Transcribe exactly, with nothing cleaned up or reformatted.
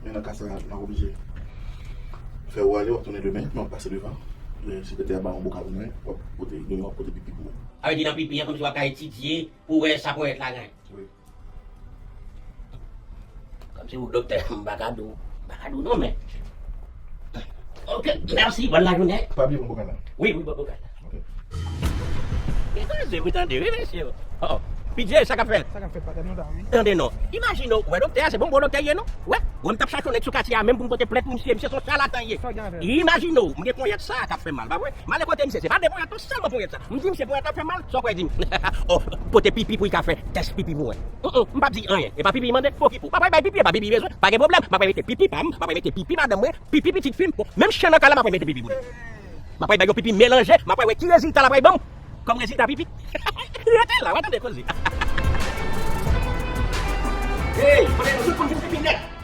Men nan ka sa, m ap oblije fè ou ale, w ap tounen demen, men w ap pase devan. E, sekretè a ba yon bokal pou mwen, w ap pote, demen w ap pote pipi pou mwen. Sa vle di nan pipi an, kòmsi w ap ka etidye pou wè sa ponyèt la gen. Wi. Kòmsi ou doktè, m pa ka di w, m pa ka di w non, men. Ok, mèsi, bòn lajounen. Pa bliye pran bokal la. Wi, wi, bòn bokal la. Ok. E kraze, wi, tande, wi, mesye. Oh, oh. Pidye, sa k ap fèt? Sa k ap fèt, patèm, nou la, wi. Tande non. Imajine w, wè doktè a, se bon, bon doktè ye, non? Wè, wè, m t ap chache yon nèg sou katye a, menm pou m pote plent pou misye, misye se yon chalatan ye. Sa w gen avè l? Imajine w, m gen ponyèt sa k ap fè m mal, pa vre? M ale kote misye, se pa de ponyèt, non, sèlman ponyèt sa. M di misye, ponyèt la fè mal, sa w kwè di m? Oh, pote pipi pou l ka fè tès pipi pou mwen. Mm, mm, m p ap di anyen. E pa pipi mande, pokip ou. M ap bay pipi, e pa pipi bezwen. Pa gen pwoblèm. M ap mete pipi pa m, m ap mete pipi madanm mwen, pipi pitit fi m. Bon, menm chen nan kay la, m ap mete pipi pou li. M ap bay yon pipi melanje, m ap wè ki rezilta l ap bay ban m. Kòm rezilta pipi. Rete la, w a tande koze. Hey, kote nou tout moun vin pipi nèt.